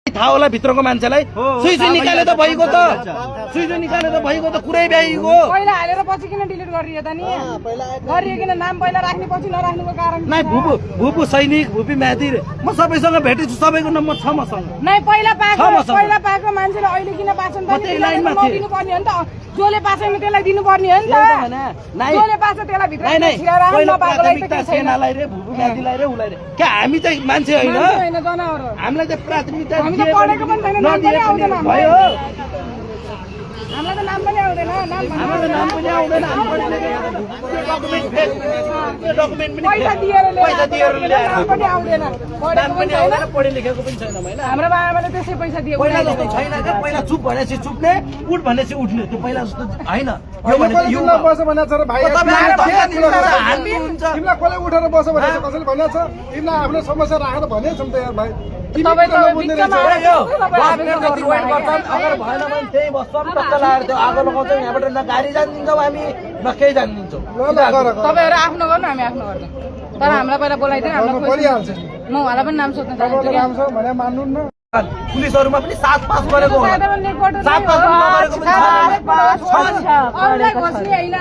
थाहा होला भित्रको मान्छेलाई सुई निकाले त भइगयो त सुई निकाले त भइगयो त कुरै भइगयो पहिला हालेर पछि किन डिलिट गरियो त नि गरिएकिन नाम पहिला राख्ने पछि नराख्नुको कारण नै भुपु सैनिक भुपी म्यातिर म सबैसँग भेटेछु सबैको नम्बर छ मसँग नै पहिला पाएको मान्छेले अहिले किन पाछन् त दिनु पर्ने हो नि त जोले पाछैन त्यसलाई दिनु पर्ने हो नि त जोले पाछ त्यसलाई भित्र छिराएर नपाएकोलाई त सेनालाई रे भुपु म्यातिलाई रे उलाई रे के हामी चाहिँ मान्छे होइन हैन जनावर हो हामीलाई चाहिँ प्राथमिकता हामी त पढेको पनि छैन नाम पनि आउँदैन भयो हामीलाई त नाम पनि आउँदैन हाम्रो नाम पनि आउँदैन हामी पढे लेखेको डकुमेन्ट पनि पैसा दिएर नाम पनि आउँदैन नाम पनि आउँदैन पढे लेखेको पनि छैन हैन हाम्रो बाबाले त्यसै पैसा दिएको पहिला जस्तो छैन के पहिला चुप भनेपछि चुप्ने उठ भनेपछि उठ्ने त्यो पहिला जस्तो हैन यो भनेको यो बस भनेको छ र भाइ तिमीलाई कसले उठेर बस भनेको कसैले भनेको छ तिमीलाई आफ्नो समस्या राखेर भनेको छौँ त यार भाइ तपाईँ त बिचमा अगर भएन भने त्यही बस्छौँ टक्क लगाएर त्यो आगो लगाउँछौँ यहाँबाट न गाडी जानिदिन्छौँ हामी न केही जानिदिन्छौँ तपाईँहरू आफ्नो गर्नु हामी आफ्नो गर्छौँ तर हामीलाई पहिला बोलाइदिनु हामीलाई परिहाल्छ म उहाँलाई पनि नाम सोध्न चाहन्छु नाम छ भने मान्नु न पुलिसहरुमा पनि साथ पास गरेको होला साथ पास नगरेको पनि अरूलाई घोस्ने हैन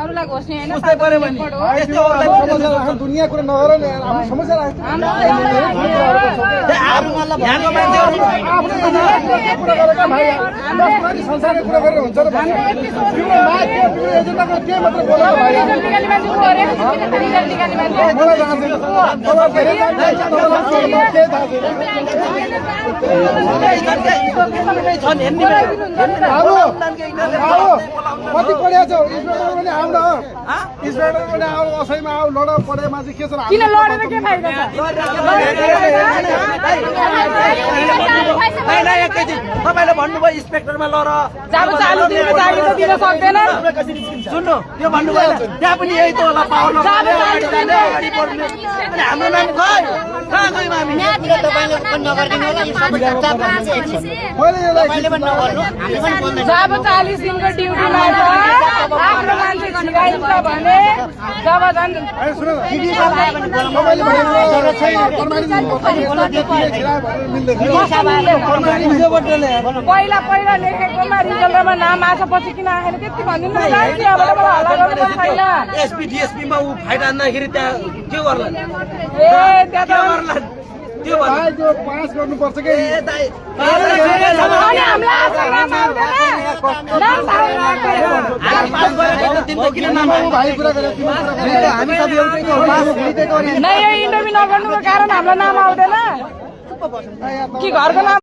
अरूलाई घोस्ने हैन बुझ्दै पर्यो भने यस्तो अरूलाई दुनियाँ कुरा नगर नि आफ्नो समस्या राख्छ यहाँको मान्छेहरु संसारको कुरा गरेर हुन्छ र भाइ तिम्रो माग तिम्रो एजेन्डाको के मात्र बोल्नु भाइ निकाली मान्छे को अरे रिजल्ट निकाली मान्छे मलाई थाहा छैन तपाईँ धेरै के थाहा कति पढिया छौ स्टुडेन्ट पनि आउन स्टुडेन्ट पनि आऊ असैमा आऊ लड पढे मान्छे के छ किन लडेर के फाइदा छ तपाईले भन्नुभयो इन्स्पेक्टरमा लड जाबो 40 दिनको लागि त दिन सक्दैन सुन्नु त्यो भन्नुभयो त्यहाँ पनि यही त होला पावर अगाडि बढ्ने अनि हाम्रो नाम खै कहाँ गयौँ हामी तपाईले पनि नगर्दिनु होला यो सबै जब 40 दिनको ड्युटीमा छ आफ्नो मान्छे छिराइन्छ भने जब झन् पहिला लेखेकोमा रिजल्टमा नाम आछ पछि किन आएन त्यति भनिदिनु न त्यहाँबाट मलाई हल्ला गर्नु छैन एसपी डीएसपीमा उ फाइट हान्दाखेरि त्यहाँ के गर्ला ए त्यहाँ त त्यो भाइ त्यो पास गर्नुपर्छ के अनि हामीलाई आशा नाम आउँदैन नाम पास गरेको त तिम्रो किन नाम भाइ कुरा गरे तिम्रो कुरा गरे हामी सब एउटैको हो नै यो इन्टरभ्यु नगर्नुको कारण हाम्रो नाम आउँदैन कि घरको नाम